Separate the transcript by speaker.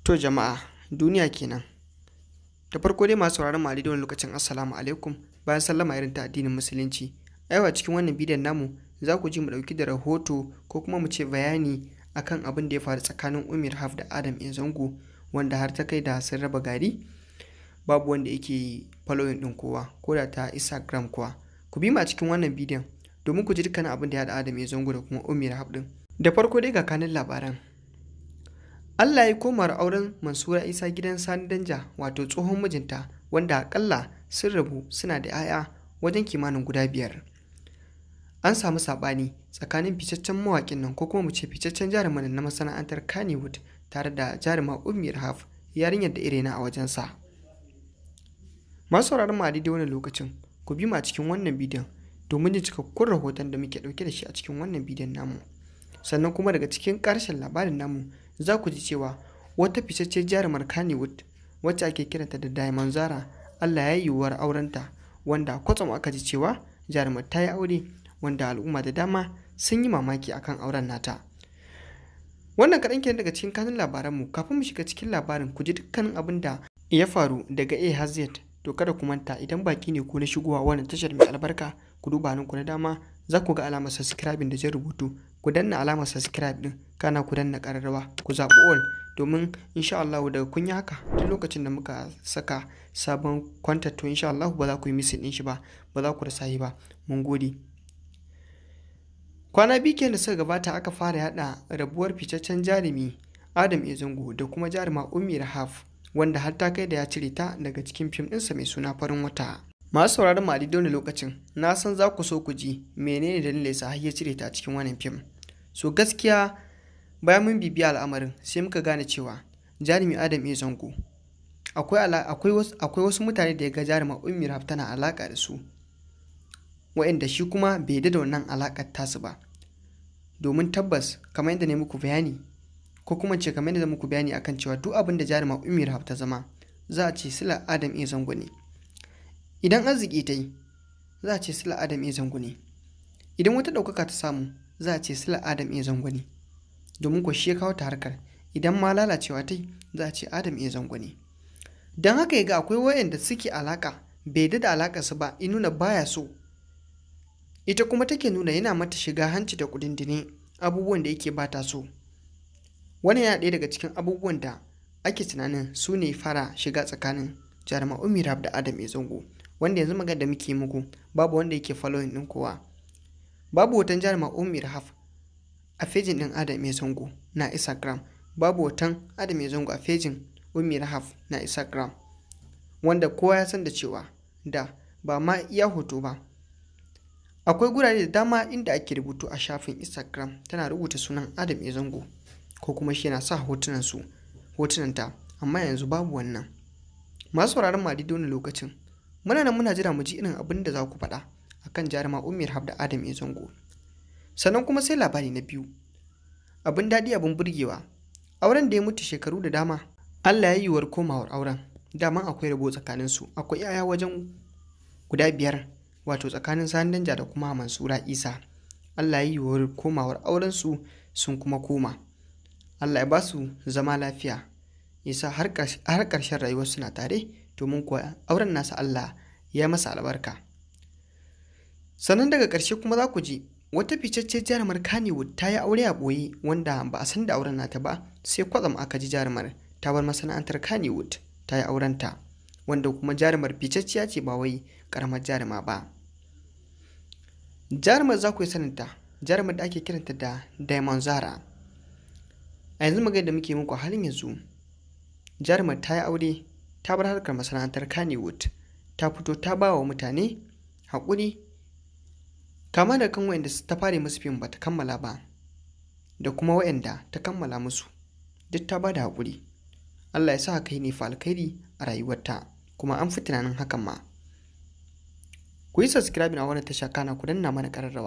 Speaker 1: To jama'a, duniya kenan. Da farko dai masu sauraron mu a daidai wannan lokacin, assalamu alaikum, bayan sallama irin ta addinin Musulunci. A yau a cikin wannan bidiyon namu za ku ji mu ɗauki da rahoto ko kuma mu ce bayani akan abin da ya faru tsakanin Ummi Rahab da Adam A Zango, wanda har ta kai da sun raba gari, babu wanda yake following ɗin kowa ko da ta Instagram kuwa. Ku bi mu a cikin wannan bidiyon domin ku ji dukkanin abin da ya haɗa Adam A Zango da kuma Ummi Rahab ɗin. Da farko dai ga kanin labaran. Allah ya komar auren Mansura Isa gidan Sani Danja, wato tsohon mijinta, wanda akalla sun rabu suna da 'ya'ya wajen kimanin guda 5. An samu saɓani tsakanin ficaccen mawaƙin nan ko kuma mu ce ficaccen jarumin na masana'antar Kannywood tare da jaruma Ummi Rahab, yarinyar da irena a wajensa. Masu sauraron mu a daidai wannan lokacin, ku bi mu a cikin wannan bidiyon domin jin cikakkun rahoton da muke ɗauke da shi a cikin wannan bidiyon namu. Sannan kuma daga cikin ƙarshen labarin namu za ku ji cewa wata ficaccen jarumar Kannywood wacce ake kiranta da Diamond Zara, Allah ya yi yiwuwar aurenta, wanda kwatsam aka ji cewa jarumar ta yi aure, wanda al'umma da dama sun yi mamaki akan auren nata. Wannan kaɗan kenan daga cikin kanun labaranmu. Kafin mu shiga cikin labarin ku ji dukkanin abin da ya faru daga A har Z. To kada ku manta, idan baki ne ko na shigowa wannan tashar mai albarka, ku duba hannunku na dama, za ku ga alamar subscribing da jan rubutu. Ku danna alamar subscribe din, kana ku danna ƙararrawa, ku zaɓi all, domin insha Allah daga kun yi haka, duk lokacin da muka saka sabon content, to insha Allah ba za ku yi missing din shi ba, ba za ku rasa shi ba. Mun gode. Kwana 2 kenan da suka gabata aka fara yada rabuwar ficaccen jarumi Adam A Zango da kuma jaruma Ummi Rahab, wanda har ta kai da ya cire ta daga cikin fim ɗinsa mai suna Farin Wata. Masu sauraron mu a daidai wannan lokacin, na san za ku so ku ji menene dalilin sa har ya cire ta a cikin wannan fim. So gaskiya bayan mun bibiya al'amarin sai muka gane cewa jarumi Adam A Zango akwai wasu mutane da ya ga jaruma Ummi Rahab tana alaka da su, wa'inda shi kuma bai yarda da wannan alakar tasu ba. Domin tabbas kamar yadda ne muku bayani, ko kuma ce kamar yadda muku bayani akan cewa duk abin da jaruma Ummi Rahab ta zama, za a ce sila Adam A Zango ne. Idan arziki ta yi, za a ce sila Adam A Zango ne. Idan wata ɗaukaka ta samu, za a ce sila Adam A Zango ne. Domin ko shi ya kawo ta harkar. Idan ma lalacewa ta yi, za a ce Adam A Zango ne. Don haka ya ga akwai wayanda suke alaka, bai yarda da alakar su ba, in nuna baya so. Ita kuma take nuna yana mata shiga hanci da kudindine abubuwan da yake bata so. Wannan yana ɗaya daga cikin abubuwan da ake tunanin su ne fara shiga tsakanin jaruma Ummi Rahab da Adam A Zango, wanda yanzu magana da muke muku babu wanda yake following ɗin kowa. Babu hoton jaruma Ummi Rahab a fejin ɗin Adam A Zango na Instagram, babu hoton Adam A Zango a fejin Ummi Rahab na Instagram, wanda kowa ya san da cewa da ba ma iya hoto ba. Akwai gurare da dama inda ake rubutu a shafin Instagram tana rubuta sunan Adam A Zango ko kuma shi yana sa hotunanta, amma yanzu babu wannan. Masu sauraron mu a daidai wannan lokacin, muna nan muna jira mu ji irin abin da za ku faɗa akan jaruma Ummi Rahab da Adam A Zango. Sannan kuma sai labari na biyu. Abin daɗi, abin burgewa. Auren da ya mutu shekaru da dama, Allah ya yi yiwuwar komawar auren. Daman akwai rabo tsakanin su, akwai 'ya'ya wajen guda 5, wato tsakanin Sani Danja da kuma Mansura Isa. Allah ya yi yiwuwar komawar auren su, sun kuma koma. Allah ya ba su zama lafiya, ya sa har ƙarshen rayuwar suna tare, domin kuwa auren nasa Allah ya masa albarka. Sannan daga ƙarshe kuma za ku ji wata ficaccen jarumar Kannywood ta yi aure a ɓoye, wanda ba a san da auren nata ba, sai kwatsam aka ji jarumar ta bar masana'antar Kannywood ta yi aurenta, wanda kuma jarumar ficacciya ce, ba wai ƙaramar jaruma ba. Jarumar za ku yi saninta, jarumar da ake kiranta da Diamond Zara. A yanzu magana da muke muku a halin yanzu, jarumar ta yi aure, ta bar harkar masana'antar Kannywood, ta fito ta ba wa mutane haƙuri, kama da kan wayanda ta fara musu fim ba ta kammala ba, da kuma wayanda ta kammala musu, duk ta ba da haƙuri. Allah ya sa haka yi ne fa alkhairi a rayuwarta, kuma an fi tunanin hakan ma. Ku yi subscribe a wannan tasha, kana ku danna mana ƙararrawa.